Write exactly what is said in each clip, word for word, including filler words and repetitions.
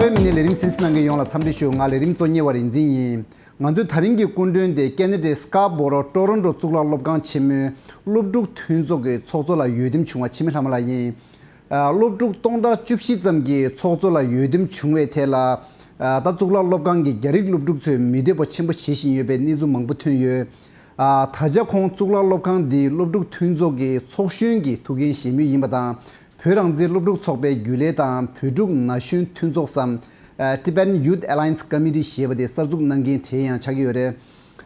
མི་སྣའི་ལས་རིམ་གསན་གཟིགས་གནང་མཁན་ཡོངས་ལ་འཚམས་འདྲི་ཞུ། ང་ལས་རིམ་གཙོ་གཉེར་བ་རིག་འཛིན་ཡིན། ང་ཚོའི་ད་རིང་གི་སྐུ་མགྲོན་དེ་ཀེ་ན་ཌའི་སི་ཀར་བྷོ་རོ་ཊོ་རོན་ཊོ་གཙུག་ལག་སློབ་ཁང་ཆེན་མོའི་སློབ་ཕྲུག་མཐུན་ཚོགས་ཀྱི་ཚོགས་གཙོ་ལ་འོས་འདེམས་བྱུང་བ་འཆི་མེད་ལྷ་མོ་ལགས་ཡིན། ཨ། སློབ་ཕྲུག་སྟོང་ཕྲག་བཅུ་བཞི་ཙམ་གྱིས་ཚོགས་གཙོ་ལ་འོས་འདེམས་བྱུང་བའི་ཐད་ལ། ཨ། ད་གཙུག་ལག་སློབ་ཁང་གི་རྒྱ་རིགས་སློབ་ཕྲུག་ཚོས་མི་འདོད་པ་ཆེན་པོ་བྱེད་བཞིན་ཡོད་པའི་གནས་ཚུལ་མང་པོ་ཐོན་ཡོད། ཨ། ད་ཆ་ཁོང་གཙུག་ལག་སློབ་ཁང་འདིའི་སློབ་ཕྲུག་མཐུན་ཚོགས་ཀྱི་ཚོགས་གཞོན་གྱི་ཐུགས་འགན་བཞེས་མུས་ཡིན་པ་དང་། བོད་རང་བཙན་སློབ་ཕྲུག་ཚོགས་པའི་རྒྱུན་ལས་དང་བོད་ཕྲུག་ན་གཞོན་མཐུན་ཚོགས་སམ། ཨ། Tibetan Youth Alliance Committee ཞེས་པ་དེ་གསར་འཛུགས་གནང་མཁན་གྲས་ཡང་ཆགས་ཀྱི་ཡོད་རེད།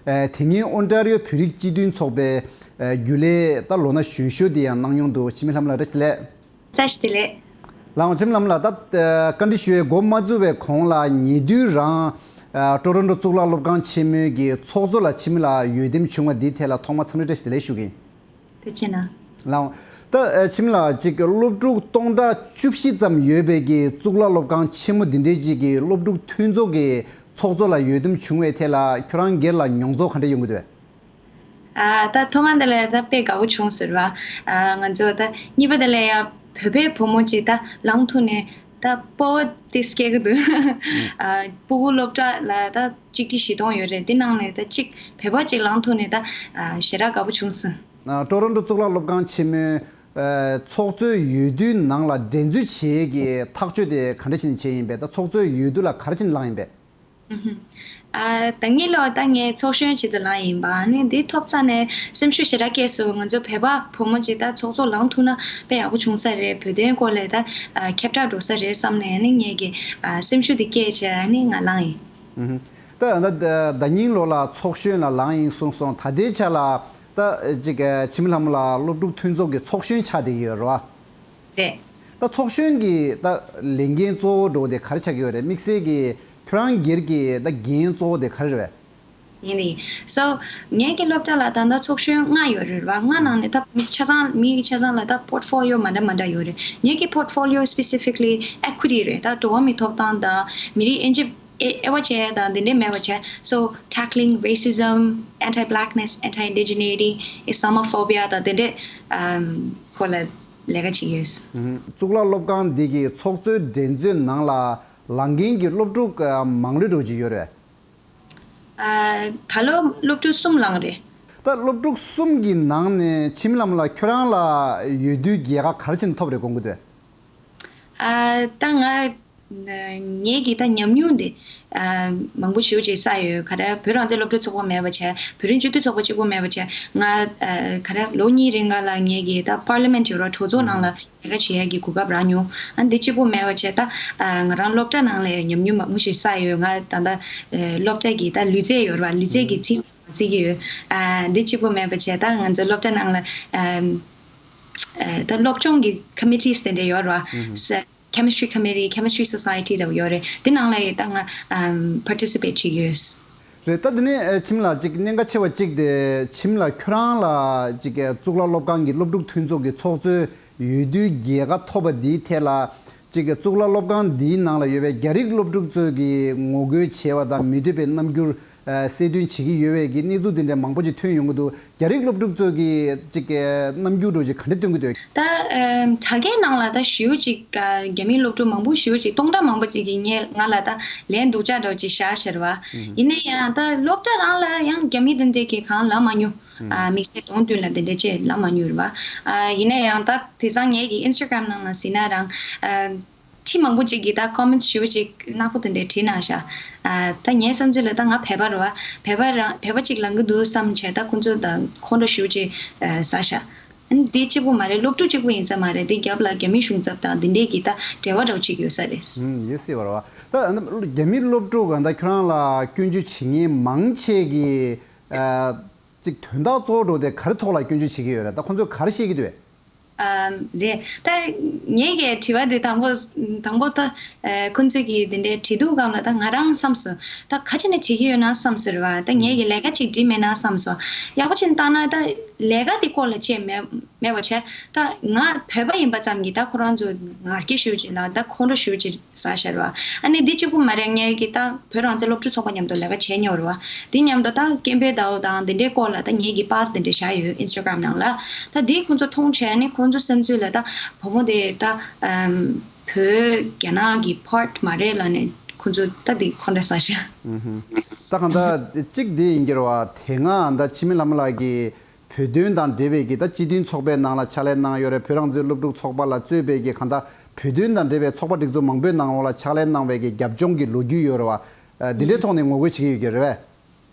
ཨ། དེ་སྔོན་ཨོན་ཊ་རི་ཡོ་བོད་རིགས་སྤྱི་མཐུན་ཚོགས་པའི་ཨ། རྒྱུན་ལས་ད་ལོ་ན་གཞོན་ཤོས་དེ་ཡང་གནང་མྱོང་འདུག་འཆི་མེད་ལྷ་མོ་ལགས། བཀྲ་ཤིས་བདེ་ལེགས། བཀྲ་ཤིས་བདེ་ལེགས། ལགས་འོང་། འཆི་མེད་ལྷ་མོ་ལགས། ད་ཨ། བཀའ་འདྲི་ཞུ་ཡས་འགོ་མ་བཙུགས་པའི་གོང་ལ་ཉེ་དུས་རང་ཨ། ཊོ་རོན་ཊོ་གཙུག་ལག་སློབ་ཁང་ཆེན་མོའི་གི་ཚོགས་གཙོ་ལ་འཆི་མེད་ལགས་འོས་འདེམས་བྱུང་བ་འདིའི་ཐད་ལ་ཐོག་མར་འཚམས་འདྲི་བཀྲ་ཤིས་བདེ་ལེགས་ཞུ་གི་ཡིན། ཐུགས་རྗེ་གནང་། ལགས་འོང་། ད་ཨ། འཆི་མེད་ལགས། ཅིག་སློབ་ཕྲུག་སྟོང་ཕྲག་བཅུ་བཞི་ཙམ་ཡོད་པའི་གི་གཙུག་ལག་སློབ་ཁང་ཆེན་མོ་འདི་འདྲའི་ཅིག་གི་སློབ་ཕྲུག་མཐུན་ཚོགས་ཀྱི་ཚོགས་གཙོ་ལ་འོས་འདེམས་བྱུང་བའི་ཐད་ལ་ཁྱོད་རང་སྒེར་ལ་མྱོང་ཚོར་ག་འདྲ་ཡོང་གི་འདུག་གས། ཨ། ད་ཐོག་མ་དེ་ལ་ད་དཔེ་དགའ་པོ་བྱུང་ཟེར་བ། ཨ། ང་ཚོ་ད་གཉིས་པ་དེ་ལ་ཡང་བོད་པའི་བུ་མོ་ཅིག་ད་ལངས་ཐུབ་ནས་ད་སྤོབས་པ་དེ་སྐྱེ་གི་འདུག་ཨ། སྤུ་གུ་སློབ་གྲྭ་ལ་ད་གཅིག་ཁྲི་བཞི་སྟོང་ཡོད་རེད། དེ་ནང་ནས་ད་གཅིག་བོད་པ་གཅིག་ལངས་ཐུབ་ནས་ད་ཨ། ཞེ་དྲག་དགའ་པོ་བྱུང་སོང་། ཨ། ཊོ་རོན་ཊོ་གཙུག་ལག་སློབ་ཁང་ཆེན་མོའི་ཨ། ཚོགས་གཙོའི་འོས་བསྡུའི་ནང་ལ་འགྲན་རྩོད་བྱེད་ཡས་ཀྱི་ཐག་གཅོད་དེ་ག་འདྲ་བྱས་ནས་བྱས་ཡིན་པས། ད་ཚོགས་གཙོའི་འོས་བསྡུ་ལ་ག་རེ་བྱས་ནས་ལངས་ཡིན་པས། ཨ། ད་གིན་ལོ་ད་ངས་ཚོགས་གཞོན་ཆེད་དུ་ལངས་ཡིན་པ། ཨ་ནི་འདི་ཐོབ་ཚར་ནས་སེམས་ཤུགས་ཞེ་དྲག་སྐྱེས་སོང་། ང་ཚོ་བོད་པ་བུ་མོ་ཅིག་ད་ཚོགས་གཙོ་ལངས་ཐུབ་ན་དཔེ་ཡག་པོ་བྱུང་ས་རེད། བོད་དོན་སྐོར་ལ་ད་ཨ། ཁྱབ་བསྒྲགས་འགྲོ་ས་རེད་བསམ་ནས། ཨ་ནི་ངས་ཀྱི་ཨ། སེམས་ཤུགས་འདི་སྐྱེས་བྱས་ཨ་ནི་ང་ལངས་ཡིན། ཨུ་ཧུམ། ད་ད་ད་ཉིང་ལོ་ལ་ཚོགས་གཞོན་ལ་ལངས་ཡིན་གསུངས་སོང་། ད་ལྟའི་ཆ་ལ་ད་ཅིག་འཆི་མེད་ལྷ་མོ་ལགས་སློབ་ཕྲུག་མཐུན་ཚོགས་ཀྱི་ཚོགས་གཞོན་ཆགས་བསྡད་ཀྱི་ཡོད་རེད་བ། རེད། ད་ཚོགས་གཞོན་གྱི་ད་ལས་འགན་གཙོ་བོ་འདྲ་བོ་དེ་ག་རེ་ཆགས་ཀྱི་ཡོད་རེད། དམིགས་བསལ་གྱི་ཁྱོད་རང་སྒེར་གྱི་ད་འགན་གཙོ་བོ་དེ་ག་རེ་རེད་པས། ཡིན་ནི། So ངའི་གི་སློབ་གྲྭ་ལ་ད་ལྟ་ཚོགས་གཞོན་ལྔ་ཡོད་རེད་བ། ལྔ་ནང་ནས་ད་མི་ཆ་ཚང་མི་གི་ཆ་ཚང་ལ་ད་portfolio མ་འདྲ་མ་འདྲ་ཡོད་རེད། ངའི་གི་portfolio specifically equity རེད། ད་འགྲོ་བ་མིའི་ཐོབ་ཐང་དང་མི་རིགས་དབྱེ་འབྱེད་དབྱེ་དབྱེ་བ་བྱས་དང་འདི་འདྲས་མེད་པ་བྱས། So tackling racism, anti-blackness, anti-indigeneity, Islamophobia དང་འདི་འདྲས་ཨམ་སྐོར་ལ་ལས་ཀ་བྱེད་ཀྱི་ཡོད། ཨུམ། གཙུག་ལག་སློབ་ཁང་འདི་གི་ཚོགས་གཙོའི་འགྲན་རྩོད་ནང་ལ་ལངས་མཁན་གྱི་སློབ་ཕྲུག་ཨ། མང་ལོས་འདྲ་བོ་ཅིག་ཡོད་རེད། ཨ། ད་ལོ་སློབ་ཕྲུག་གསུམ་ལངས་རེད། ད་སློབ་ཕྲུག་གསུམ་གྱི་ནང་ནས་འཆི་མེད་ལྷ་མོ་ལགས་ཁྱོད་རང་ལ་འོས་བསྡུའི་རྒྱལ་ཁ་ག་རེ་བྱས་ནས་ཐོབ་རེད་དགོངས་ཀྱི་འདུག་ཨ། ད་ང་ངེད་ཀྱི་ད་ཉམས་མྱོང་དེ་ཨ། མང་པོ་ཞེ་པོ་ཅིག་བསགས་ཡོད། ག་རེ་བོད་རང་བཙན་སློབ་ཕྲུག་ཚོགས་པ་མེད་པ་བྱས། བོད་རིགས་སྤྱི་མཐུན་ཚོགས་པ་གཅིག་པོ་མེད་པ་བྱས། ང་ཨ། ག་རེ་ལོ་གཉིས་རིང་ག་ལ་ངེད་ཀྱི་ད་པར་ལི་མེན་ཊི་ཡོད་རེད་བ། གྲོས་ཚོགས་ནང་ལ་ལས་ཀ་བྱེད་ཡས་ཀྱི་གོ་སྐབས་རག་མྱོང་། ཨ། འདི་གཅིག་པོ་མེད་པ་བྱས། ད་ཨ། ང་རང་སློབ་གྲྭ་ནང་ལ་ཉམས་མྱོང་མང་པོ་ཞིག་བསགས་ཡོད། ང་ད་ལྟ་ཨ། སློབ་གྲྭ་གི་ད་ལུས་རྩལ་ཡོད་རེད་བ། ལུས་རྩལ་གྱི་ཚིག་བརྩི་གི་ཡོད། ཨ། འདི་གཅིག་པོ་མེད་པ་བྱས། ད་ང་ཚོ་སློབ་གྲྭ་ནང་ལ་ཨ། ཨ། ད་སློབ་སྦྱོང་གི་committees དེ་འདྲ་ཡོད་རེད་བ། ས། Chemistry Committee, Chemistry Society དེ་ཡོད་རེད། དེ་ནང་ལ་ཡི་ད་ང་ཨམ་participate བྱེད་ཀྱི་ཡོད། རེད། ད་དེ་ནས་ཨ། འཆི་མེད་ལགས་ཅིག་གནད་འགག་ཆེ་བ་གཅིག་དེ། འཆི་མེད་ལགས་ཁྱོད་རང་ལ་ཅིག་གཙུག་ལག་སློབ་ཁང་གི་སློབ་ཕྲུག་མཐུན་ཚོགས་ཀྱི་ཚོགས་གཙོའི་འོས་བསྡུའི་རྒྱལ་ཁ་ཐོབ་པ་འདིའི་ཐད་ལ་ཅིག་གཙུག་ལག་སློབ་ཁང་འདིའི་ནང་ལ་ཡོད་པའི་རྒྱ་རིགས་སློབ་ཕྲུག་ཚོས་ཀྱིས་ངོ་རྒོལ་བྱས་པ་དང་མི་འདོད་པའི་རྣམ་འགྱུར་ཨ། གསལ་སྟོན་བྱེད་ཀྱི་ཡོད་པའི་གི་གནས་ཚུལ་དེ་འདྲ་མང་པོ་ཅིག་ཐོན་ཡོང་གི་འདུག་རྒྱ་རིགས་སློབ་ཕྲུག་ཚོས་ཀྱིས་ཅིག་གི་རྣམ་འགྱུར་འདྲ་བོ་ཅིག་ག་འདྲ་སྟོན་གྱི་འདུག་ད་ཨམ་དྲ་རྒྱའི་ནང་ལ་ད་ཞེ་པོ་ཅིག་ཨ། རྒྱ་མིའི་སློབ་ཕྲུག་མང་པོ་ཞེ་པོ་ཅིག་སྟོང་ཕྲག་མང་པོ་ཅིག་གིས་ངས་ང་ལ་ད་ལན་སྡུག་ཅག་འདྲ་བོ་ཅིག་བཞག་ཤར་བ། ཨུ་ཧུམ། ཡིན་ན་ཡང་ད་སློབ་གྲྭ་རང་ལ་ཡང་རྒྱ་མི་དེ་འདྲས་ཀྱིས་གང་ལབ་མ་མྱོང་། ཨ། དམིགས་བསལ་གདོང་མདུན་ལ་དེ་འདྲས་ཅིག་ལབ་མ་མྱོང་རེད་བ། ཨ། ཡིན་ན་ཡང་ད་དེང་སང་ངེད་ཀྱི་Instagram ནང་ལ་གཟིགས་ན་རང་ཨ། ཁྲི་མང་པོ་ཅིག་གིས་ད་comments ཞེ་པོ་ཅིག་ནག་པོ་དེ་འདྲས་བྲིས་གནང་ཤག་ཨ། ད་ངའི་བསམ་ཚུལ་ལ་ད་ང་བོད་པ་རེད་བ། བོད་པ་རང་བོད་པ་ཅིག་ལངས་ཀྱི་འདུག་བསམ་བྱས་ད་ཁོང་ཚོ་ད་ཁོང་ཁྲོ་ཞེ་པོ་ཅིག་ཨ། ཟ་ཤག་ཨ་ནི་འདི་གཅིག་པུ་མ་རེད། སློབ་ཕྲུག་གཅིག་པུ་ཡིན་ས་མ་རེད། འདི་རྒྱབ་ལ་རྒྱ་མི་གཞུང་ཚབ་དང་འདི་འདྲས་ཀྱི་ད་འབྲེལ་བ་འདྲ་བོ་ཅིག་ཡོད་ས་རེད། ཨུམ། ཡོད་སྲིད་པ་རེད་བ། ད་ཨ་ནི་རྒྱ་མི་སློབ་ཕྲུག་ག་ད་ཁྱོད་རང་ལ་སྐྱོན་བརྗོད་བྱེད་མཁན་མང་ཆེ་གིས་ཨ། ཅིག་དོན་དག་གཙོ་བོ་འདྲ་བོ་དེ་ག་རེ་ཐོག་ལ་སྐྱོན་བརྗོད་བྱེད་ཀྱི་ཡོད་རེད། ད་ཁོང་ཚོས་ག་རེ་བཤད་ཀྱི་འདུག་ཨམ། རེད། ད་ངེད་ཀྱི་དྲི་བ་དེ་དང་པོ་དང་པོ་ད་ཨ། ཁོང་ཚོས་ཀྱིས་དེ་འདྲའི་བྲིས་འདུག་གམ་ལ་ད་ང་རང་བསམ་སོང་། ད་ག་ཅི་ནས་བྲིས་ཀྱི་ཡོད་ན་བསམ་སོང་རེད་བ། ད་ངེད་ཀྱིས་ལས་ཀ་ཅིག་བྲིས་མེད་ན་བསམ་སོང་། ཡག་པོ་བྱས་ནས་བལྟས་ན་ད་ལས་ཀ་དེ་སྐོར་ལ་བྱས་མེད་མེད་པ་བྱས། ད་ང་བོད་པ་ཡིན་པ་ཙམ་གྱིས་ད་ཁོ་རང་ཚོ་ང་རྒྱལ་ཞེ་པོ་ཅིག་ལ་ད་ཁོང་ཁྲོ་ཞེ་པོ་ཅིག་ཟ་ཤར་བ། ཨ་ནི་འདི་གཅིག་པུ་མ་རེད། ངས་ཀྱི་ད་བོད་རང་བཙན་སློབ་ཕྲུག་ཚོགས་པ་མཉམ་དུ་ལས་ཀ་བྱས་མྱོང་རེད་བ། འདི་མཉམ་དུ་ད་སྐད་འབོད་ཟླ་བ་དང་འདི་འདྲའི་སྐོར་ལ་ད་ངས་ཀྱི་པར་འདི་འདྲ་བཞག་ཡོད་Instagram ནང་ལ། ད་འདི་ཁོང་ཚོ་མཐོང་བྱས་ནས་ཁོང་ཚོ་བསམ་ཚུལ་ལ་ད་བུ་མོ་དེ་ད་ཨམ། བོད་རྒྱ་ནག་གི་part་མ་རེད་ལབ་ནས་ཁོ་ཚོ་ད་འདི་ཁོ་འདྲ་ཟ་ཤག་ཨུ་ཧུམ། ད་གང་ལྟར་གཅིག་འདི་ཡིན་གྱི་རེད་བ། དེ་སྔ་ད་འཆི་མེད་ལྷ་མོ་ལགས་ཀྱིས་བོད་དོན་དང་འབྲེལ་བའི་གི་ད་སྤྱི་མཐུན་ཚོགས་པའི་ནང་ལ་ཕྱག་ལས་གནང་ཡོད་རེད། བོད་རང་བཙན་སློབ་ཕྲུག་ཚོགས་པ་ལ་གཙོས་པའི་གི་གང་ལྟར་བོད་དོན་དང་འབྲེལ་བའི་ཚོགས་པ་སྒྲིག་འཛུགས་མང་པོའི་ནང་ལ་ཕྱག་ལས་གནང་བའི་གི་རྒྱབ་ལྗོངས་ཀྱི་ལོ་རྒྱུས་ཡོད་རེད་བ། འདི་འདྲའི་ཐོག་ནས་ངོ་རྒོལ་བྱེད་ཀྱི་ཡོད་ཀྱི་རེད་བས།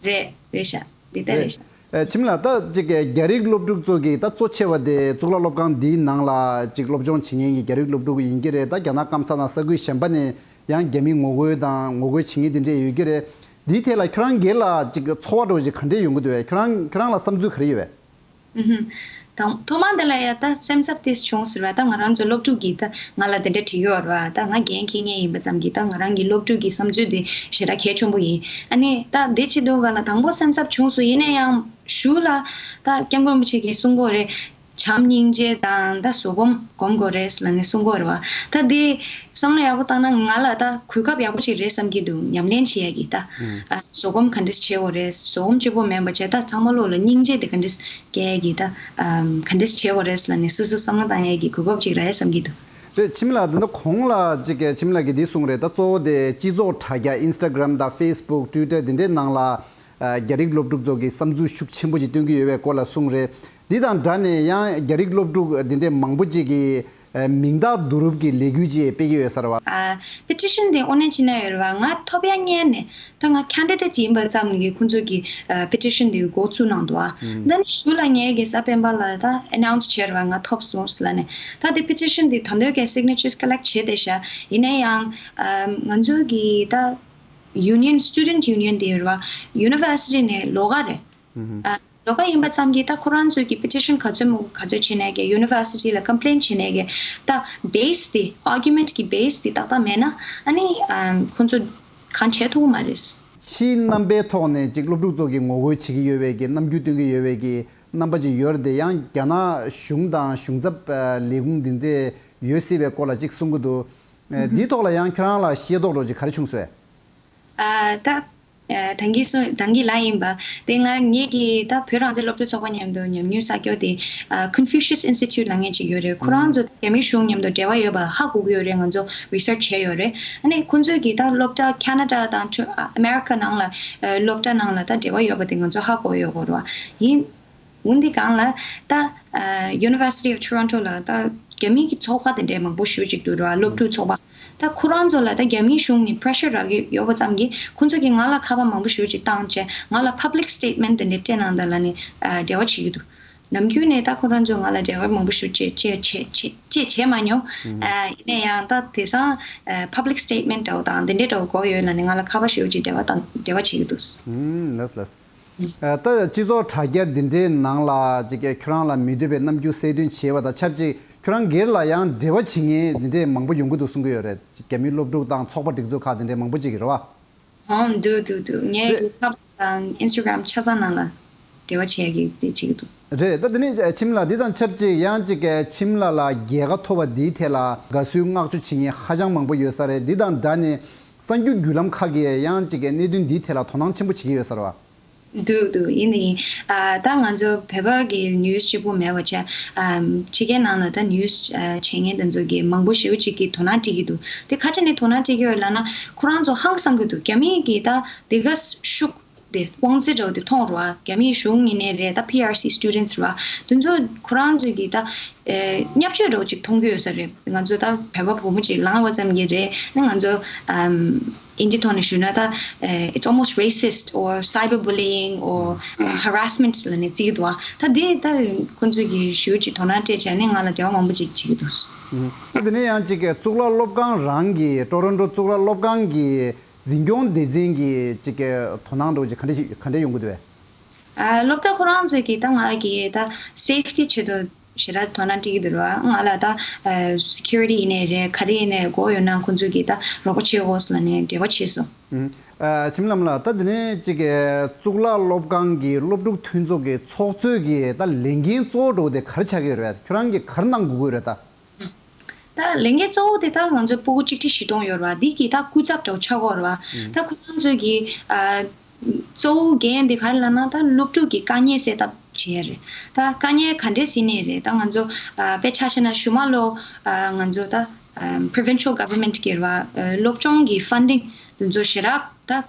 རེད་རེད་ཤག་འདི་ལྟ་རེད་ཤག་ཨ། འཆི་མེད་ལགས། ད་ཅིག་རྒྱ་རིགས་སློབ་ཕྲུག་ཚོ་གི་ད་གཙོ་ཆེ་བ་དེ་གཙུག་ལག་སློབ་ཁང་འདིའི་ནང་ལ་ཅིག་སློབ་སྦྱོང་བྱེད་མཁན་གྱི་རྒྱ་རིགས་སློབ་ཕྲུག་ཡིན་གྱི་རེད། ད་རྒྱ་ནག་སྐམ་ས་དང་ས་ཁུལ་གཞན་པ་ནས་ཡང་རྒྱ་མི་ངོ་རྒོལ་དང་ངོ་རྒོལ་བྱེད་མཁན་དེ་འདྲས་ཡོད་ཀྱི་རེད། འདིའི་ཐད་ལ་ཁྱོད་རང་སྒེར་ལ་ཅིག་ཚོར་བ་འདྲ་བོ་ཅིག་ག་འདྲས་ཡོང་གི་འདུག་བས། ཁྱོད་རང་ཁྱོད་རང་ལ་བསམ་ཚུལ་ག་རེ་ཡོད་བས། ཨུ་ཧུམ། དང་ཐོག་མ་དེ་ལ་ཡ་ད་སེམས་འཚབ་ཏོག་ཙམ་བྱུང་ཟེར་བ། ད་ང་རང་ཚོ་སློབ་ཕྲུག་གིས་ད་ང་ལ་དེ་འདྲ་བྲིས་ཡོད་རེད་བ། ད་ང་འགན་འཁྱེར་མཁན་ཡིན་པ་ཙམ་གྱིས་ད་ང་རང་གི་སློབ་ཕྲུག་གི་བསམ་ཚུལ་དེ་ཞེ་དྲག་གལ་ཆེན་པོ་ཡིན། ཨ་ནི་ད་དེ་བྱེད་དུས་ག་ལ་དང་པོ་སེམས་འཚབ་བྱུང་སོང་། ཡིན་ན་ཡང་གཞུག་ལ་ད་སྐྱབས་མགོན་རིན་པོ་ཆེ་གིས་གསུང་གི་ཡོད་རེད། བྱམས་སྙིང་རྗེ་དང་ད་བཟོད་སྒོམ་སྒོམ་དགོས་རེད་ལབ་ནས་གསུང་གི་ཡོད་རེད་བ། ད་དེ་བསམ་བློ་ཡག་པོ་བཏང་ན་ང་ལ་ད་གོ་སྐབས་ཡག་པོ་ཅིག་རེད་བསམ་གྱི་འདུག་ཉམས་ལེན་བྱེད་ཡ་གི་ད། ཨ། བཟོད་སྒོམ་ག་འདྲས་བྱེད་དགོས་རེད། བཟོད་སྒོམ་གཅིག་པོ་མིན་པ་བྱས་ད་ཚང་མ་ལོག་ལ་སྙིང་རྗེ་དེ་ག་འདྲས་སྐྱེ་ཡ་གི་ད། ཨམ། ག་འདྲས་བྱེད་དགོས་རེད་ལབ་ནས་སོ་སོ་བསམ་བློ་བཏང་ཡ་གི་གོ་སྐབས་ཅིག་རེད་བསམ་གྱི་འདུག་རེད། འཆི་མེད་ལགས། འདི་ནི་གོང་ལ་ཅིག་འཆི་མེད་ལགས་ཀྱིས་འདི་གསུངས་རེད། ད་གཙོ་བོ་དེ་སྤྱི་ཚོགས་དྲ་རྒྱ་Instagram་དང་Facebook་Twitter་འདི་འདྲའི་ནང་ལ། ཨ། རྒྱ་རིགས་སློབ་ཕྲུག་ཚོ་གིས་བསམ་ཚུལ་ཤུགས་ཆེན་པོ་ཅིག་སྟོན་གྱི་ཡོད་པའི་སྐོར་ལ་གསུངས་རེད། འདི་དང་སྦྲགས་ནས་ཡང་རྒྱ་རིགས་སློབ་ཕྲུག་འདི་འདྲའི་མང་པོ་ཅིག་གིས། ཨ། མིང་རྟགས་བསྡུ་རུབ་ཀྱི་ལས་འགུལ་ཅིག་སྤེལ་གྱི་ཡོད་ས་རེད་བ། ཨ། petition་དེ་དངོས་གནས་བྱས་ན་ཡོད་རེད་བ། ང་ཐོབ་ཡ་སྔོན་ནས་ད་ང་candidate་ཡིན་པ་ཙམ་གྱིས་ཁོང་ཚོ་གིས་ཨ། petition་དེ་འགོ་བཙུགས་གནང་འདུག་ཨ། ཨང་། ད་ནི་གཞུག་ལ་ངའི་གི་གཟའ་སྤེན་པ་ལ་ད་announce་བྱས་རེད་བ། ང་ཐོབ་སོང་ལབ་ནས། ད་དེ་petition་དེ་ད་འདོད་ཀྱི་signatures collect་བྱས་བསྡད་ཤག་ཡིན་ན་ཡང་ཨ། ང་ཚོ་གི་ད་union student union་དེ་ཡོད་རེད་བ། University་ནས་ལོགས་ཀ་རེད། ཨང་། ཨ། ལོགས་ཀ་ཡིན་པ་ཙམ་གྱིས་ད་ཁོ་རང་ཚོས་ཀྱི་petition་ག་ཚོད་མོ་ག་ཚོད་བྱས་ནས་ཀྱི་University་ལ་complain་བྱས་ནས་ཀྱི་ད་base་དེ་argument་གི་base་དེ་ཏག་ཏག་མེད་ན་ཨ་ནི་ཨམ། ཁོ་ཚོ་གང་བྱེད་ཐུབ་ཀྱི་མ་རེད། ཕྱིའི་རྣམ་པའི་ཐོག་ནས་ཅིག་སློབ་ཕྲུག་ཚོ་གི་ངོ་རྒོལ་བྱེད་ཀྱི་ཡོད་པའི་གི་རྣམ་འགྱུར་སྟོན་གྱི་ཡོད་པའི་གི་རྣམ་པ་ཅིག་ཡོད་རེད་དེ། ཡང་རྒྱ་ནག་གཞུང་དང་གཞུང་ཚབ་ལས་ཁུངས་འདི་འདྲས་ཡོད་སྲིད་པའི་སྐོར་ལ་ཅིག་གསུང་གི་འདུག་ཨ། འདིའི་ཐོག་ལ་ཡང་ཁྱོད་རང་ལ་ཤེས་རྟོགས་འདྲ་ཅིག་ག་རེ་བྱུང་སོང་། ཨ། ད། ཨ། ད་གིན་སོ་ད་གིན་ལབ་ཡིན་པ། དེ་སྔ་ངེད་ཀྱིས་ད་བོད་རང་བཙན་སློབ་ཕྲུག་ཚོགས་པ་མཉམ་དུ་ཉམས་མྱོང་བསགས་རྒྱུ་དེ། ཨ། Confucius Institute་ལབ་མཁན་ཅིག་ཡོད་རེད། ཁོ་རང་ཚོ་རྒྱ་མི་གཞུང་མཉམ་དུ་འབྲེལ་བ་ཡོད་པ་ཧ་གོ་གི་ཡོད་རེད། ང་ཚོ་research་བྱས་ཡོད་རེད། ཨ་ནི་ཁོ་ཚོས་ཀྱིས་ད་སློབ་གྲྭ་Canada་དང་ཨ་America་ནང་ལ་ཨ་སློབ་གྲྭ་ནང་ལ་ད་འབྲེལ་བ་ཡོད་པ་དེ་ང་ཚོ་ཧ་གོ་ཡོད་གོ་རེད་བ། ཡིན། འོན་ཏེ་གང་ལ་ད་ཨ་University of Toronto་ལ་ད་རྒྱ་མི་གི་ཚོགས་པ་དེ་འདྲའི་མང་པོ་ཞེ་ཅིག་འདུག་ར། སློབ་ཕྲུག་ཚོགས་པ། ད་ཁོ་རང་ཚོ་ལ་ད་རྒྱ་མིའི་གཞུང་ནས་pressure་རག་གི་ཡོད་པ་ཙམ་གྱིས་ཁོ་ཚོ་གིས་ང་ལ་ཁ་པར་མང་པོ་ཞེ་ཅིག་བཏང་བྱས་ང་ལ་public statement་དེ་འདྲ་སྤྲད་གནང་དང་ལབ་ནས་ཨ་འབྲེལ་བ་བྱེད་ཀྱི་འདུག་ནམ་རྒྱུན་ནས་ད་ཁོ་རང་ཚོ་ང་ལ་འབྲེལ་བ་མང་པོ་ཞེ་ཅིག་བྱས་བྱས་བྱས་བྱས་མ་མྱོང་། ཨ་ཡིན་ན་ཡང་ད་དེང་སང་ཨ་public statement་འདྲ་བོ་དང་དེ་འདྲའི་འདྲ་བོ་དགོས་ཡོད་ལབ་ནས་ང་ལ་ཁ་པར་ཞེ་ཅིག་འབྲེལ་བ་དང་འབྲེལ་བ་བྱེད་ཀྱི་འདུག་ལགས་ལགས། ཨ། ད་སྤྱི་ཚོགས་དྲ་རྒྱ་འདི་འདྲའི་ནང་ལ་ཅིག་གིས་ཁྱོད་རང་ལ་མི་འདོད་པའི་རྣམ་འགྱུར་གསལ་སྟོན་བྱས་པ་དང་ཆབས་ཅིག་ཁྱོད་རང་སྒེར་ལ་ཡང་འབྲེལ་བ་བྱེད་མཁན་འདི་འདྲའི་མང་པོ་ཡོང་གི་འདུག་གསུང་གི་ཡོད་རེད། རྒྱ་མིའི་སློབ་ཕྲུག་དང་ཚོགས་པ་སྒྲིག་འཛུགས་ཁག་འདི་འདྲའི་མང་པོ་ཅིག་གིས་རེད་བ། ཨང་། འདུག་འདུག་འདུག་ངས་རེད། གི་ཁ་པར་དང་Instagram་ཆ་ཚང་ནང་ལ་འབྲེལ་བ་བྱེད་ཀྱི་དེ་བྱེད་ཀྱི་འདུག་རེད། ད་དེ་ནས་འཆི་མེད་ལགས་འདི་དང་ཆབས་ཅིག་ཡང་ཅིག་གིས་འཆི་མེད་ལགས་ལ་རྒྱལ་ཁ་ཐོབ་པ་འདིའི་ཐད་ལ་དགའ་བསུའི་བསྔགས་བརྗོད་བྱེད་མཁན་ཧ་ཅང་མང་པོ་ཡོད་ས་རེད། འདི་དང་སྦྲགས་ནས་གསར་འགྱུར་བརྒྱུད་ལམ་ཁག་གིས་ཡང་ཅིག་གིས་གནད་དོན་འདིའི་ཐད་ལ་དོ་སྣང་ཆེན་པོ་བྱེད་ཀྱི་ཡོད་ས་རེད་བ། འདུག་འདུག་ཡིན་ནི་ཡིན། ཨ། ད་ང་ཚོ་བོད་པ་གི་news་གཅིག་པོ་མེད་པ་བྱས། ཨ། ཕྱི་རྒྱལ་ནང་ལ་ད་news་ཨ་བྱེད་མཁན་དེ་ཚོ་གི་མང་པོ་ཞེ་པོ་ཅིག་གིས་དོ་སྣང་སྤྲད་ཀྱི་འདུག་དེ་ག་རེ་བྱས་ནས་དོ་སྣང་སྤྲད་ཀྱི་ཡོད་ལབ་ན་ཁོ་རང་ཚོ་ཧང་སང་གི་འདུག་རྒྱ་མི་གིས་ད་དེ་ག་ཤུགས་དེ་དབང་ཚད་འདྲ་བོ་དེ་མཐོང་རེད་བ། རྒྱ་མིའི་གཞུང་ཡིན་ནའི་རེད། ད་P R C students་རེད་བ། དེ་ཚོ་ཁོ་རང་ཚོ་གིས་ད་ཨེ་བརྙས་བཅོས་འདྲ་བོ་ཅིག་མཐོང་གི་ཡོད་ས་རེད། ང་ཚོ་ད་བོད་པ་བུ་མོ་ཅིག་ལངས་པ་ཙམ་གྱིས་རེད། ང་ཚོ་ཨམ། ཨིན་ཇི་ཐོག་ནས་ཞུས་ན་ད་ཨེ། it's almost racist or cyberbullying or harassment་ལབ་ནས་བརྩི་གི་འདུག་བ། ད་དེ་ད་ཁོང་ཚོས་ཀྱིས་ཞེ་པོ་ཅིག་དོ་སྣང་སྤྲད་བྱས་ནས་ང་ལ་འབྲེལ་བ་མང་པོ་ཅིག་བྱེད་ཀྱི་འདུག་ཨུ། ད་དེ་ནས་ཡང་ཅིག་གི་གཙུག་ལག་སློབ་ཁང་རང་གི་ཀྲོ་རོན་ཀྲོ་གཙུག་ལག་སློབ་ཁང་གི་འཛིན་སྐྱོང་སྡེ་ཚན་གྱིས་ཅིག་གི་དོ་སྣང་འདྲ་བོ་ཅིག་ག་འདྲ་ཞིག་ག་འདྲ་ཡོང་གི་འདུག་བས། ཨ། སློབ་གྲྭ་ཁོ་རང་ཚོས་ཀྱིས་ད་ང་གི་ད་safety་ཆེད་དུ་ཞེ་དྲག་དོ་སྣང་སྤྲད་ཀྱི་འདུག་ར། ང་ལ་ད་ཨ་security་ཡིན་ནའི་རེད། ག་རེ་ཡིན་ནའི་དགོས་ཡོད་ན་ཁོང་ཚོས་ཀྱིས་ད་རོགས་པ་བྱེད་དགོས་ལབ་ནས་འབྲེལ་བ་བྱས་སོང་། ཨུ། ཨ། འཆི་མེད་ལགས་ད་དེ་ནས་ཅིག་གི་གཙུག་ལག་སློབ་ཁང་གི་སློབ་ཕྲུག་མཐུན་ཚོགས་ཀྱི་ཚོགས་གཙོས་ཀྱི་ད་ལས་འགན་གཙོ་བོ་འདྲ་བོ་དེ་ག་རེ་ཆགས་ཀྱི་ཡོད་རེད། ཁྱོད་རང་གིས་ག་རེ་གནང་དགོས་ཀྱི་ཡོད་རེད་ད། ད་ལས་འགན་གཙོ་བོ་དེ་ད་ང་ཚོའི་སྤུ་གུ་གཅིག་ཁྲི་བཞི་སྟོང་ཡོད་རེད་བ། འདི་གི་ད་སྐུ་ཚབ་འདྲ་བོ་ཆགས་ཀྱི་ཡོད་རེད་བ། ཨུ། ད་ཁོ་རང་ཚོས་ཀྱི་ཨ་གཙོ་བོ་འགན་དེ་ག་རེ་ལབ་ན་ད་སློབ་ཕྲུག་གི་དཀའ་ངལ་སེལ་ཐབས་བྱེད་ཡ་རེད། ད་དཀའ་ངལ་ག་འདྲས་ཟིན་ནས་རེད། ད་ང་ཚོ་ཨ་དཔེ་ཆ་བཞག་ན་གཞུག་མ་ལོ་ཨ་ང་ཚོ་ད་ ཨམ་provincial government གི་རེད་བ། ཨ་སློབ་སྦྱོང་གི་funding དེ་ཚོ་ཞེ་དྲག་ད་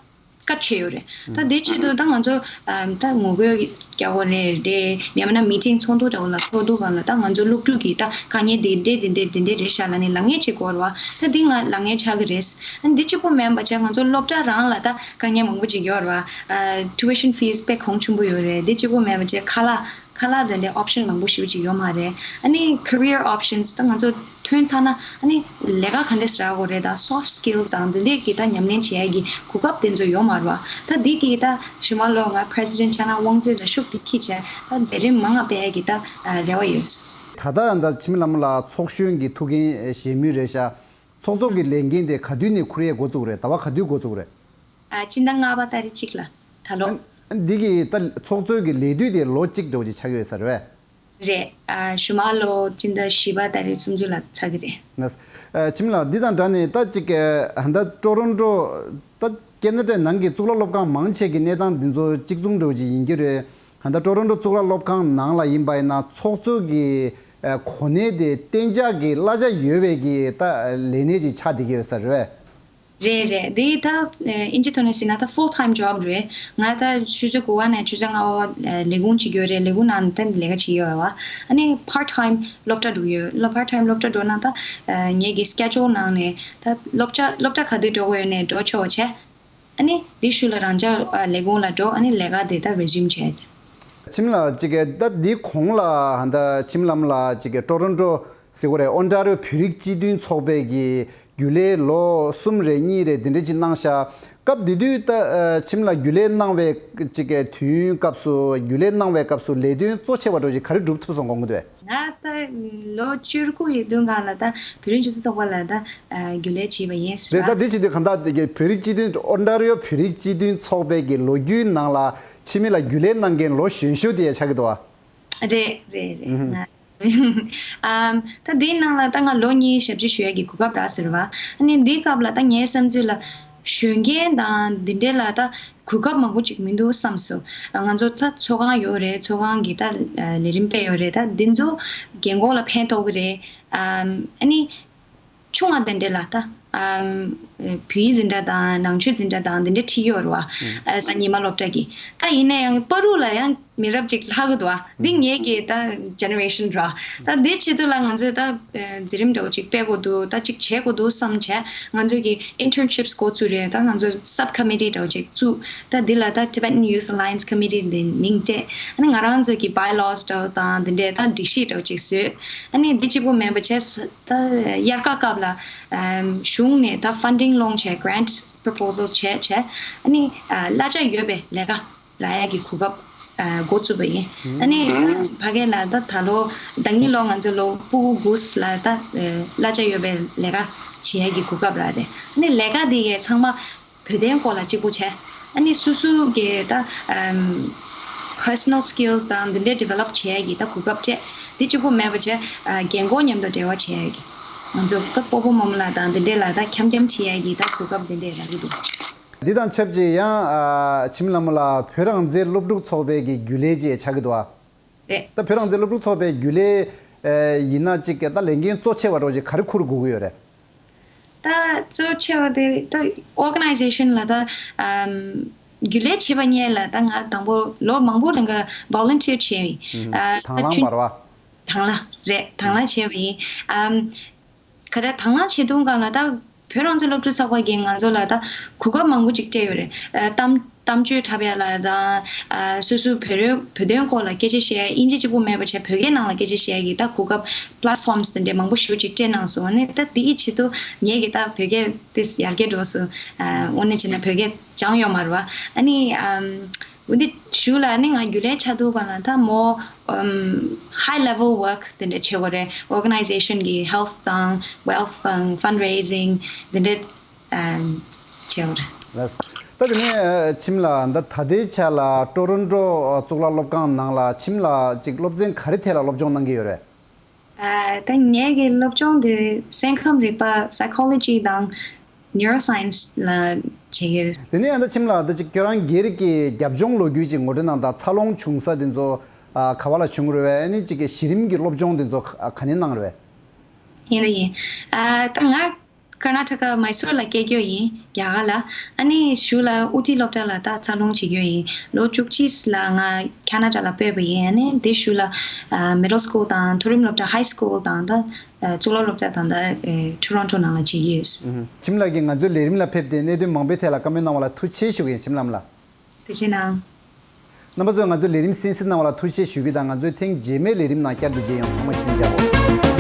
ཀཊ་བྱས་ཡོད་རེད། ད་དེ་ཆེད་དུ་ད་ང་ཚོ་ཨམ་ད་ངོ་རྒོལ་རྒྱག་དགོས་རེད་དེ། ཡང་མིན་ན་མི་ཊིང་ཚོགས་འདུ་འདྲ་བོ་ལ་ཚོགས་འདུ་སྒང་ལ་ད་ང་ཚོ་སློབ་ཕྲུག་གི་ད་དཀའ་ངལ་དེ་འདྲ་དེ་འདྲ་དེ་འདྲ་རེད་ཤག་ལབ་ནས་ལབ་མཁན་ཅིག་དགོས་རེད་བ། ད་འདི་ང་ལབ་མཁན་ཆགས་ཀྱི་རེད། ཨ་ནི་འདི་གཅིག་པོ་མིན་པ་བྱས་ང་ཚོ་སློབ་གྲྭ་རང་ལ་ད་དཀའ་ངལ་མང་པོ་ཅིག་ཡོད་རེད་བ། ཨ་tuition fees དཔེ་གོང་ཆེན་པོ་ཡོད་རེད། འདི་གཅིག་པོ་མིན་པ་བྱས་ཁ་ལག་ཁ་ལག་དེ་འདྲའི་option མང་པོ་ཞེ་པོ་ཅིག་ཡོད་མ་རེད། ཨ་ནི་career options ད་ང་ཚོ་ཐོན་ཚར་ན་ཨ་ནི་ལས་ཀ་ག་འདྲས་རག་དགོས་རེད། ད་soft skills དང་འདི་འདྲས་ཀྱི་ད་ཉམས་ལེན་བྱེད་ཡ་གི་གོ་སྐབས་དེ་ཚོ་ཡོད་མ་རེད་བ། ད་འདི་གི་ད་ཞུ་མ་ལོ་ང་president ཆགས་ན་དབང་འཛིན་ལ་ཤུགས་དེ་ཁྱེར་བྱས་ད་མཛད་རིམ་མང་ང་སྤེལ་ཡ་གི་ད་རེ་བ་ཡོད། ད་ལྟ་ད་འཆི་མེད་ལྷ་མོ་ལགས་ཚོགས་གཞོན་གྱི་ཐུགས་འགན་བཞེས་མུས་རེད་ཤག་ཚོགས་གཙོ་གི་ལས་འགན་དེ་ག་དུས་ནས་འཁུར་ཡས་འགོ་བཙུགས་རེད། ཟླ་བ་ག་དུས་འགོ་བཙུགས་རེད། ཨ་སྤྱི་ཟླ་ལྔ་པ་ཏ་རིག་གཅིག་ལ་ད་ལོ། ཨ་འདི་གི་ད་ཚོགས་གཙོའི་གི་ལས་དུས་དེ་ལོ་གཅིག་འདྲ་བོ་ཅིག་ཆགས་ཀྱི་ཡོད་ས་རེད་བས། རེད། ཨ་ཞུ་མ་ལོ་སྤྱི་ཟླ་བཞི་པ་ཏ་རིག་སུམ་ཅུ་ལ་ཚར་གི་རེད། ན་ཨ་འཆི་མེད་ལགས་འདི་དང་སྦྲགས་ནས་ད་ཅིག་ཨ་ད་ཀྲོ་རོན་ཀྲོ་ད་ཀེ་ན་ཌའི་ནང་གི་གཙུག་ལག་སློབ་ཁང་མང་ཆེ་གི་གནས་སྟངས་འདི་ཚོ་གཅིག་མཚུངས་འདྲ་བོ་ཅིག་ཡིན་གྱི་རེད། ད་ཀྲོ་རོན་ཀྲོ་གཙུག་ལག་སློབ་ཁང་ནང་ལ་ཡིན་པ་ཡིན་ན་ཚོགས་གཙོ་གི་ཨ་གོ་གནས་དེ་གཏན་འཇགས་ཀྱི་གླ་ཆ་ཡོད་པའི་གི་ད་ལས་གནས་ཅིག་ཆགས་བསྡད་ཀྱི་ཡོད་ས་རེད། རེད་རེད། དེ་ད་ཨིན་ཇི་ཐོག་ནས་ཟེར་ན་ད་full time job རེད། ང་ད་ཆུ་ཚོད་དགུ་པ་ནས་ཆུ་ཚོད་ལྔ་པ་ལས་ཁུངས་བྱེད་ཀྱི་ཡོད་རེད། ལས་ཁུངས་ནང་ད་ལས་ཀ་བྱེད་ཀྱི་ཡོད་རེད་བ། ཨ་ནི་part time སློབ་གྲྭ་འགྲོ་གི་ཡོད། སློབ་part time སློབ་གྲྭ་འགྲོ་ན་ད་ངེད་ཀྱི་schedule ནང་ནས་ད་སློབ་གྲྭ་སློབ་གྲྭ་ག་དུས་འགྲོ་དགོས་ཡོད་ནས་འགྲོ་ཆོག་བྱས། ཨ་ནི་དེ་ཤུལ་ལ་རང་འཇགས་ལས་ཁུངས་ལ་འགྲོ། ཨ་ནི་ལས་ཀ་དེ་ད་resume བྱས། འཆི་མེད་ལགས་ཅིག་ད་འདི་གོང་ལ་ད་འཆི་མེད་ལྷ་མོ་ལགས་ཅིག་ཀྲོ་རོན་ཀྲོ་ཟེར་དགོས་རེད། ཨོན་ཊ་རི་ཡོ་བོད་རིགས་སྤྱི་མཐུན་ཚོགས་པའི་གི་རྒྱུན་ལས་ལོ་གསུམ་རེད་གཉིས་རེད་འདི་འདྲ་ཅིག་གནང་ཤག་སྐབས་དེ་དུས་ད་འཆི་མེད་ལགས་རྒྱུན་ལས་གནང་བའི་ཅིག་དུས་ཡུན་སྐབས་སུ་རྒྱུན་ལས་གནང་བའི་སྐབས་སུ་ལས་དོན་གཙོ་ཆེ་བ་འདྲ་ཅིག་ག་རེ་སྒྲུབ་ཐུབ་སོང་དགོངས་ཀྱི་འདུག་ང་ད་ལོ་བཅུ་དགུ་ཡི་སྟོན་སྒང་ལ་ད་བོད་རིགས་སྤྱི་མཐུན་ཚོགས་པ་ལ་ད་རྒྱུན་ལས་བྱས་པ་ཡིན་ཟེར་བ། རེད། ད་འདི་བྱེད་དུས་གང་ལྟར་བོད་རིགས་སྤྱི་མཐུན་ཨོན་ཊ་རི་ཡོ་བོད་རིགས་སྤྱི་མཐུན་ཚོགས་པའི་གི་ལོ་རྒྱུས་ནང་ལ་འཆི་མེད་ལགས་རྒྱུན་ལས་གནང་མཁན་ལོ་གཞོན་ཤོས་དེ་ཡང་ཆགས་ཀྱི་འདུག་བ། རེད་རེད་རེད། ང་ཨམ་ད་འདིའི་ནང་ལ་ད་ང་ལོ་གཉིས་ཞབས་ཕྱི་ཞུ་ཡ་གི་གོ་སྐབས་རག་ཟེར་བ། ཨ་ནི་འདིའི་སྐབས་ལ་ད་ངའི་བསམ་ཚུལ་ལ་གཞོན་སྐྱེས་དང་འདི་འདྲའི་ལ་ད་གོ་སྐབས་མང་པོ་ཅིག་མི་འདུག་བསམ་སོང་། ང་ཚོ་ཚ་ཚོགས་ཁང་ཡོད་རེད། ཚོགས་ཁང་གི་ད་ལས་རིམ་སྤེལ་ཡོད་རེད། ད་འདི་ཚོ་རྒན་གོག་ལ་ཕན་ཐོགས་ཀྱི་རེད། ཨམ་ཨ་ནི་ཆུང་བ་དེ་འདྲས་ལ་ད་ཨམ་བོད་ཡིག་འཛིན་གྲྭ་དང་ནང་ཆོས་འཛིན་གྲྭ་དང་འདི་འདྲས་ཁྲིད་ཀྱི་ཡོད་རེད་བ། ཨ་གཟའ་ཉི་མ་སློབ་གྲྭ་གི། ད་ཡིན་ན་ཡང་བར་དུ་ལ་ཡང་མི་རབས་ཅིག་ལྷག་གི་འདུག་བ། འདི་ངེད་ཀྱི་ད་generation ར། ད་འདི་ཆེད་དུ་ལ་ང་ཚོས་ད་མཛད་རིམ་འདྲ་བོ་ཅིག་སྤེལ་དགོས་འདུག་ད་ཅིག་བྱེད་དགོས་འདུག་བསམ་བྱས་ང་ཚོས་ཀྱི་internships འགོ་བཙུགས་རེད། ད་ང་ཚོ་sub committee འདྲ་བོ་ཅིག་བཙུགས། ད་འདི་ལ་ད་Tibetan Youth Alliance Committee འདི་མིང་སྤྲད། ཨ་ནི་ང་རང་ཚོ་གི་bylaws འདྲ་བོ་དང་འདི་འདྲས་ད་སྒྲིག་གཞི་འདྲ་བོ་ཅིག་བཟོས། ཨ་ནི་འདི་གཅིག་པོ་མིན་པ་བྱས། ད་དབྱར་ཁ་སྐབས་ལ་ཨམ་གཞུང་ནས་ད་funding སློང་བྱས་grant proposal བྱས་བྱས། ཨ་ནི་ཨ་གླ་ཆ་ཡོད་པའི་ལས་ཀ་རག་ཡ་གི་གོ་སྐབས་ཨ་འགོ་བཙུགས་པ་ཡིན། ཨ་ནི་ཕ་གི་ལ་ད་ད་ལོ་ཟླ་ཉིན་ལོ་ང་ཚོ་ལོ་ཕྲུ་གུ་དགུ་ལ་ད་ཨ་གླ་ཆ་ཡོད་པའི་ལས་ཀ་བྱེད་ཡ་གི་གོ་སྐབས་རག་རེད། ཨ་ནི་ལས་ཀ་འདི་གའི་ཚང་མ་བོད་དོན་སྐོར་ལ་གཅིག་པུ་བྱས། ཨ་ནི་སོ་སོ་གི་ད་ཨམ་personal skills དང་འདི་འདྲའི་develop བྱེད་ཡ་གི་ད་གོ་སྐབས་སྤྲད། འདི་གཅིག་པུ་མེད་པ་བྱས། ཨ་རྒན་གོག་མཉམ་དུ་འབྲེལ་བ་བྱེད་ཡ་གི། ང་ཚོ་ད་སྤོ་བོ་རྨོ་མོ་ལགས་དང་འདི་འདྲའི་ལ་ད་འཁྱམ་འཁྱམ་བྱེད་ཡ་གི་ད་གོ་སྐབས་འདི་འདྲའི་རག་གི་འདུག་འདི་དང་ཆབས་ཅིག་ཡང་ཨ་འཆི་མེད་ལྷ་མོ་ལགས་བོད་རང་བཙན་སློབ་ཕྲུག་ཚོགས་པའི་གི་རྒྱུན་ལས་ཅིག་ཆགས་ཀྱི་འདུག་ཨ། རེད། ད་བོད་རང་བཙན་སློབ་ཕྲུག་ཚོགས་པའི་རྒྱུན་ལས་ཨེ་ཡིན་ན་ཅིག་ད་ལས་འགན་གཙོ་ཆེ་བ་འདྲ་བོ་ཅིག་ག་རེ་འཁུར་དགོས་ཀྱི་ཡོད་རེད། ད་གཙོ་ཆེ་བ་དེ་ད་organization ལ་ད་ཨམ་རྒྱུན་ལས་བྱེད་པ་སྔོན་ལ་ད་ང་དང་པོ་ལོ་མང་པོ་རིང་ག་volunteer བྱས་ཡིན། ཨ་དང་བླངས་ད་བར་བ། དང་བླངས་རེད། དང་བླངས་བྱས་པ་ཡིན། ཨམ་ག་རེ་དང་བླངས་བྱེད་དུས་སྒང་ལ་ད་བོད་རང་བཙན་སློབ་ཕྲུག་ཚོགས་པ་གིས་ང་ཚོ་ལ་ད་གོ་སྐབས་མང་པོ་ཅིག་སྤྲད་ཡོད་རེད། ཨ་གཏམ་གཏམ་བརྗོད་འཁྲབ་ཡ་ལ་དང་། ཨ་སོ་སོའི་བོད་རོལ་བོད་དོན་སྐོར་ལ་སྐད་ཆ་བཤད་ཡ་ཨིན་ཇི་གཅིག་པུ་མེད་པ་བྱས་བོད་སྐད་ནང་ལ་སྐད་ཆ་བཤད་ཡ་གི་ད་གོ་སྐབས་platforms དེ་འདྲའི་མང་པོ་ཞེ་པོ་ཅིག་སྤྲད་གནང་སོང་། ཨ་ནི་ད་དེའི་ཆེད་དུ་ངེད་ཀྱི་ད་བོད་སྐད་དེ་ཡར་རྒྱས་འགྲོ་སོང་། ཨ་དངོས་གནས་བྱས་ན་བོད་སྐད་སྦྱངས་ཡོད་མ་རེད་བ། ཨ་ནི་ཨམ་འོ་འདི་ཞུ་ལ་ཨ་ནི་ང་རྒྱུན་ལས་ཆགས་དུས་སྒང་ལ་ད་མོ་ཨམ་high level work དེ་འདྲ་བྱེད་དགོས་རེད། organization གི་health དང་wealth དང་fundraising དེ་འདྲ། ཨ་བྱེད་པར། ལགས། ད་དེ་ནས་ཨ་ཁྱིམ་ལ་ད་ད་ལྟའི་ཆ་ལ་ཀྲོ་རོན་ཀྲོ་གཙུག་ལག་སློབ་ཁང་ནང་ལ་ཁྱིམ་ལ་ཅིག་སློབ་ཚན་ག་རེ་ཐད་ལ་སློབ་སྦྱོང་གནང་གི་ཡོད་རེད། ཨ་ད་ངེད་ཀྱི་སློབ་སྦྱོང་དེ་སེམས་ཁམས་རིག་པ་psychology དང་neuroscience ལ་བྱེད་ཀྱི་ཡོད། དེ་ནས་ཨ་ད་ཁྱིམ་ལ་ད་ཅིག་ཁྱོད་རང་སྒེར་གྱི་རྒྱབ་ལྗོངས་ལོ་རྒྱུས་ཅིག་ངོ་སྤྲོད་གནང་དང་། འཚར་ལོངས་བྱུང་ས་དེ་ཚོ་ཨ་ག་བ་ལ་བྱུང་རེད་བས། ཨ་ནི་ཅིག་གི་གཞི་རིམ་གྱི་སློབ་སྦྱོང་དེ་ཚོ་ག་ག་ནས་གནང་རེད་བས། ཡིན་ད་ཡིན། ཨ་ད་ང་ཀར་ནཱ་ཊ་ཀ་མའི་སུར་ལ་སྐྱེས་རྒྱུ་ཡིན། རྒྱ་གར་ལ། ཨ་ནི་གཞུག་ལ་ཨུ་ཊི་སློབ་གྲྭ་ལ་ད་འཚར་ལོངས་བྱེད་རྒྱུ་ཡིན། ལོ་བཅུ་གཅིག་ལ་ང་ཁ་ན་ཌ་ལ་ཕེབས་པ་ཡིན། ཨ་ནི་དེ་གཞུག་ལ་མི་ཌལ་སི་ཀུལ་དང་མཐོ་རིམ་སློབ་གྲྭ་ཧའི་སི་ཀུལ་དང་ད་གཙུག་ལག་སློབ་གྲྭ་དང་ད་ཊོ་རོན་ཊོ་ནང་ལ་བྱེད་ཀྱི་ཡོད། ཁྱིམ་ལགས་ཀྱིས་ང་ཚོའི་ལས་རིམ་ལ་ཕེབས་ཏེ་གནད་དོན་མང་པོའི་ཐད་ལ་བཀའ་མོལ་གནང་བ་ལ་ཐུགས་རྗེ་ཆེ་ཞུ་གི་ཡིན། ཁྱིམ་ལམ་ལ། ཐུགས་རྗེ་གནང་། རྣམ་པ་ཚོས་ང་ཚོའི་ལས་རིམ་གསན་གཟིགས་གནང་བ་ལ་ཐུགས་རྗེ་ཆེ་ཞུ་རྒྱུ་དང་། ང་ཚོའི་ཐེངས་རྗེས་མའི་ལས་རིམ་ནང་བསྐྱར་དུ་མཇལ་ཡོང་། ཚང་མ་བཞུགས་གནང་མཇལ་འོ།